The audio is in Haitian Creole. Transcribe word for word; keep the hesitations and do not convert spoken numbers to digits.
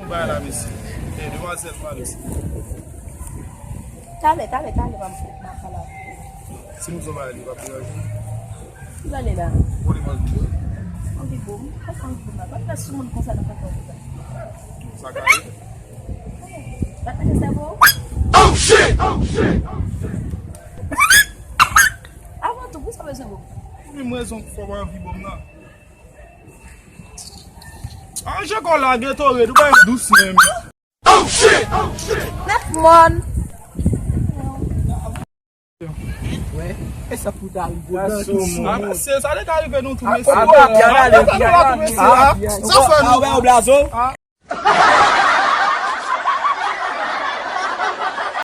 Bay la, mesye. Eh, demwazèl, pale, mesye. Talè, talè, talè, m ap, m ap pale avè w. Si m di w pale, li p ap deranje w? Ki pale la? Bon, li manje. Anvi bon, pa sa anvi bon la. Pa fè sou moun konsa nan kaka konsa. Sa ka ye. Pa fè sèvo. Oh shit! Oh shit! Avan tou, pou sa bezwen bon? Pou menm rezon k fè w anvi bon nan. Anje kò la, Gatorade, ou bay dous menm. Nèf mòn. Wè, e sa pou ta rive dan ki sou moun. Se sa te ka rive nou tou, mesye. Sa fè nou. Blazo.